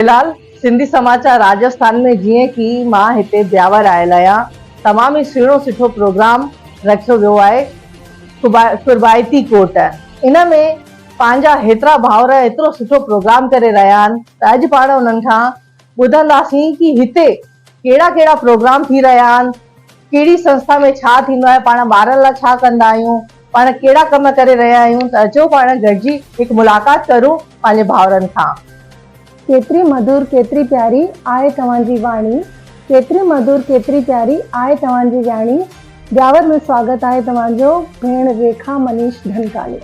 في الحال سنڌي سماچار راجسٿان ۾ جيئن ڪي مان هتي بياور آيل آهيان تمام ئي سهڻو سٺو پروگرام رکيو ويو آهي قربائتي ڪوٽ ان ۾ پنهنجا هيترا ڀائر ايترو سٺو پروگرام ڪري رهيا آهن ته اڄ پاڻ انهن کان ٻڌنداسين ڪي هتي ڪهڙا ڪهڙا پروگرام ٿي رهيا آهن، ڪهڙي سنسٿا ۾ ڇا ٿيندو آهي، پاڻ ٻارن لاء ڇا ڪندا آهيون، پاڻ ڪهڙا ڪم ڪري رهيا آهيون ته اچو پاڻ گڏجي هڪ ملاقات ڪرون پنهنجي ڀائرن کان. ڪيتري مڌر ڪيتري پياري آهي توهان جي واڻي ڪيتري مڌر ڪيتري پياري آهي توهان جي وياڻي بياور ۾ سواگت آهي توهان جو ڀيڻ ريکا منيش ڌنڪاڻي.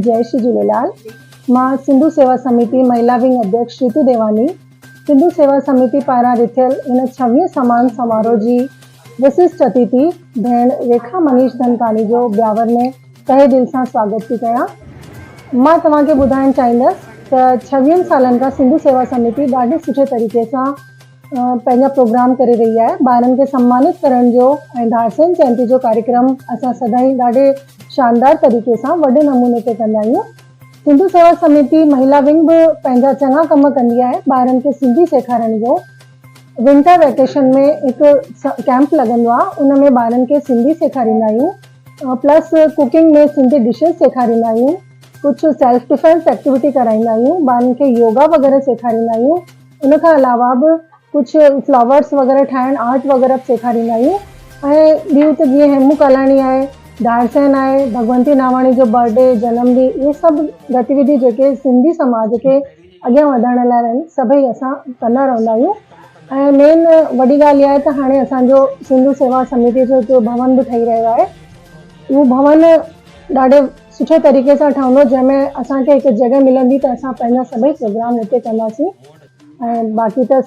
جئي شري جهوليلال مان سنڌو سيوا سميتي مهلا ونگ اڌيڪش ريتو ديواني سنڌو سيوا سميتي پاران رٿيل هن ڇويهين سمان سماروهه جي وسشٽ اتيٿي ڀيڻ ريکا منيش ڌنڪاڻي جو بياور ۾ تهه دل سان سواگت ٿي ڪيان مان توهان کي ٻڌائڻ چاهيندس ته ڇويهن سالن کان سنڌو سيوا سميتي ڏاڍي سٺي طريقي سان پنهنجا پروگرام ڪري رهي آهي ٻارن کي سمانت ڪرڻ جو ۽ ڌارسين جينتي جو ڪاريڪرم اسان سدائين ڏاڍي شاندار طريقي سان وڏي نموني تي ڪندا آهيون سنڌو سيوا سميتي مهلا ونگ به پنهنجا چڱا ڪم ڪندي آهي ٻارن کي سنڌي سيکارڻ جو ونٽر ويڪيشن ۾ هڪ ڪيمپ لڳندو آهي ان ۾ ٻارن کي سنڌي سيکاريندا آهيون پلس ڪوڪنگ ۾ سنڌي ڊشز سيکاريندا آهيون ڪجهه سيلف ڊفينس ايڪٽيوٽي ڪرائيندا آهيون ٻارن کي يوگا وغيره سيکاريندا آهيون ان کان علاوه به ڪجهه فلاورس وغيره ٺاهڻ آرٽ وغيره به سيکاريندا آهيون ۽ ٻيون ته جيئن هيمون ڪالاڻي آهي ڌارسين آهي ڀڳونتي ناواڻي جو برٿ ڊي جنم ڏينهن اهي سڀ گتيوڌيون جيڪي سنڌي سماج کي اڳيان وڌائڻ لاء آهن سڀئي اسان ڪندا رهندا آهيون ۽ مين وڏي ڳالهه اها آهي ته هاڻي اسانجو سنڌو سيوا سميتي جو هڪ ڀون به ٺهي رهيو آهي اهو ڀون ڏاڍي سٺي طريقي سان ٺهندو جنهن ۾ اسان کي هڪ جڳهه ملندي ته اسان پنهنجا سڀئي پروگرام اتي ڪنداسين ۽ باقي ته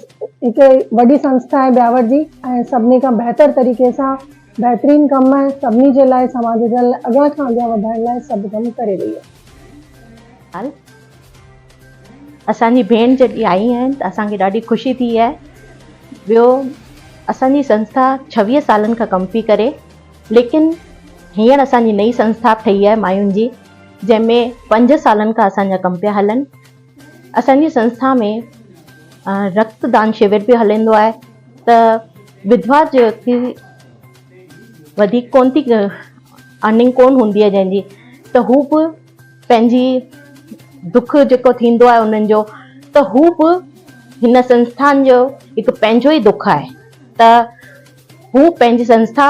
هڪ وڏي سنسٿا آهي بياور جي ۽ سڀني کان بهتر طريقي سان بهترين ڪم سڀني جي لاء سماج جي لاء اڳيان کان اڳيان وڌائڻ لاء سڀ ڪم ڪري رهي آهي. اسان جي ڀيڻ جڏهن آئي آهن ته اسان کي ڏاڍي خوشي ٿي آهي ٻيو اسان جي سنسٿا ڇويهه سالن کان ڪم پئي ڪري ليڪن هينئر اسان جي نئين سنسٿا به ٺهي آهي ماين جي جنهن ۾ پنج سالن کان اسان جا ڪم پيا هلن اسان جي سنسٿا ۾ رڪت دان شور به هلندو آهي ته وڌوا جيڪي وڌيڪ ڪون ٿي ارننگ ڪون هوندي آهي جنهن جي ته هو به پنهنجي دک جيڪو ٿيندو آهي انهن جو ته هو به هن سنسٿان جو هڪ پنهنجو ئي دک آهي ته هو پنهنجي سنسٿا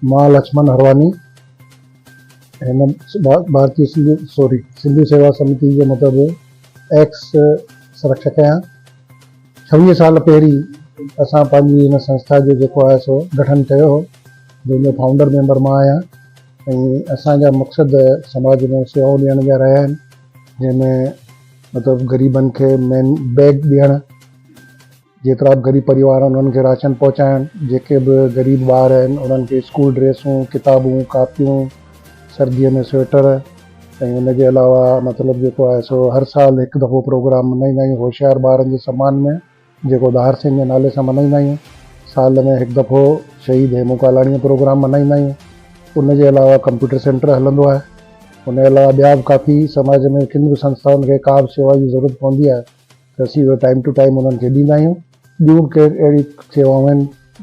مان لڇمن هرواني هن ڀارتي سنڌو سوري سنڌو سيوا سمتي جو مطلب ايڪس سرڪشڪ آهيان. ڇويهه سال پهرين اسان پنهنجي هن سنسٿا جو جيڪو آهي سو گٺن ڪيو هو جنهن جو فائونڊر ميمبر مان آهيان ۽ اسان جا مقصد سماج ۾ سيوائون ڏيڻ جا رهيا آهن جنهن ۾ مطلب غريبن کي مين بيگ ڏيڻ، جيترا به غريب پريوار آهن انهن کي راشن پهچائڻ، جيڪي به غريب ٻار آهن انهن کي اسڪول ڊريسون، ڪتابون، ڪاپيون، سردي ۾ سوئيٽر ۽ ان جي علاوه مطلب جيڪو آهي سو هر سال هڪ دفعو پروگرام ملهائيندا آهيون هوشيار ٻارن جي سمان ۾ جيڪو ڏاهر سنگهه جي نالي سان ملهائيندا آهيون. سال ۾ هڪ دفعو شهيد هيمون ڪالاڻي جو پروگرام ملهائيندا آهيون. ان جي علاوه ڪمپيوٽر سينٽر هلندو آهي. ان جي علاوه ٻيا به ڪافي سماج ۾ ڪن به سنسٿائن کي ڪا به سيوا جي ضرورت پوندي آهي ته اسين اهي ٽائيم ٽو ٽائيم انهن کي ڏيندا آهيون. ٻيون به ڪي اهڙي سيوائون آهن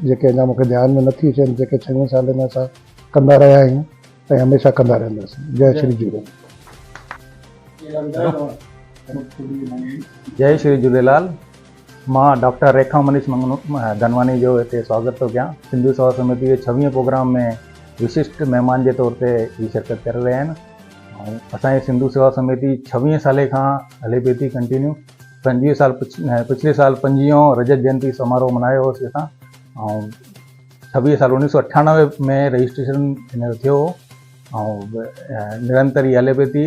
جيڪي اڃا مون کي ڌيان ۾ نٿي اچن جيڪي ڇويهن سالن ۾ اسان ڪندا رهيا آهيون ۽ هميشه ڪندا رهنداسين. جئي شري جهوليلال. جئي شري جهوليلال مان ڊاڪٽر ريکا منيش ڌنواني جو هتي سواگت ٿو ڪيان سنڌو سيوا سميتي جي ڇويهين پروگرام ۾ وششٽ مهمان جي طور تي هي شرڪت ڪري رهيا آهن ۽ اسان جي سنڌو سيوا سميتي ڇويهين سالي کان هلي پئي ٿي ڪنٽينيو پنجويهه سال پڇلي سال پنجويهون رجت جينتي سماروهه ملهايو هوسي اسان ۽ ڇويهه سال اڻويهه سو اٺانوي ۾ رجسٽريشن هن جو ٿيو هو ۽ نرنتر هي هلي پئي ٿي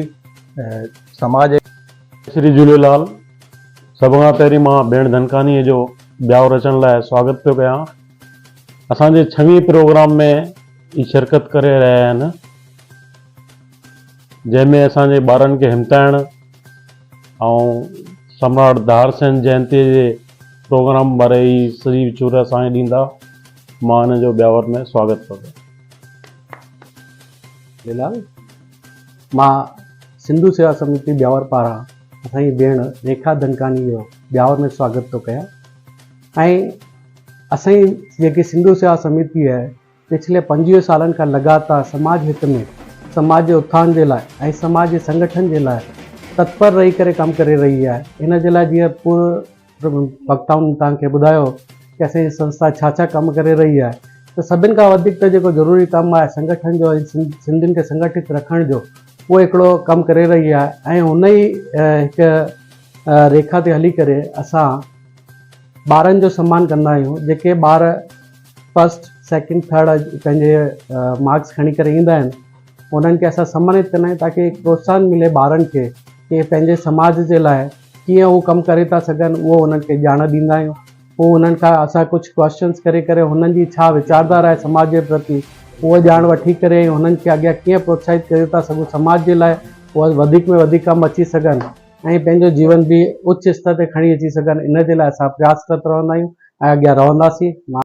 سماج. شري جهوليلال سڀ کان پهرين مان ڀيڻ ڌنڪانيء جو بياور اچڻ لاء سواگت پيو ڪيان. اسان جي ڇويهين پروگرام ۾ هي شرڪت ڪري رهيا آهن جنهن ۾ اسان جي ٻارن کي همتائڻ ۽ سمراٽ ڌار سين جينتيء جي پروگرام باري هي سڄي وچور اسان کي ڏيندا. مان هن جو بياور ۾ سواگت پيو ڪيان. جهوليلال مان سنڌو سيوا سميتي بياور پاران اسان جي ڀيڻ ريکا ڌنڪاڻي جو بياور ۾ سواگت ٿو ڪيان ۽ اسان جي جيڪي سنڌو سيوا سميتي آهي پڇلي 25 سالن کان لڳاتار سماج هت ۾ سماج جي اٿان جي لاء ۽ سماج جي سنگٺن جي لاء تتپر رهي ڪري ڪم ڪري رهي آهي ان جي لاء جيئن پور وڪتائن توهان کي ٻڌايو ڪي اسان جي سنسٿا ڇا ڇا ڪم ڪري رهي آهي ته سڀن کان وڌيڪ ته جيڪو ضروري ڪم آهي سنگٺن جو ۽ سنڌين کي سنگٺت رکڻ جو اهو هڪڙو ڪم ڪري رهي آهي ۽ ان ئي هڪ ريکا تي هلي ڪري اسان ٻارن جو سمان ڪندا آهيون جيڪي ٻار فرسٽ سيڪنڊ ٿرڊ پنهنجي مارڪس کڻي ڪري ايندا آهن انهن کي اسان سمانت ڪندا آهيون تاڪي پروتساهن ملي ٻارن کي ڪي پنهنجي سماج جي لاء ڪيئن هو ڪم ڪري ٿا سگهن اهو انهن کي ڄاڻ ڏيندا آهيون پوء انهن کان اسان ڪجهه ڪوئسچنس ڪري ڪري هنن جي ڇا ويچارڌارا آهي سماج جي پرتي اهو ڄاڻ وٺي ڪري ۽ هنن کي اڳيان ڪيئن پروتساهت ڪري ٿا سگهون سماج جي لاء اهي وڌيڪ ۾ وڌيڪ ڪم اچي سگهن ۽ پنهنجو جيون به اچ استر تي کڻي اچي سگهن ان جي لاء اسان پرياسرت رهندا آهيون ۽ اڳيان رهنداسين.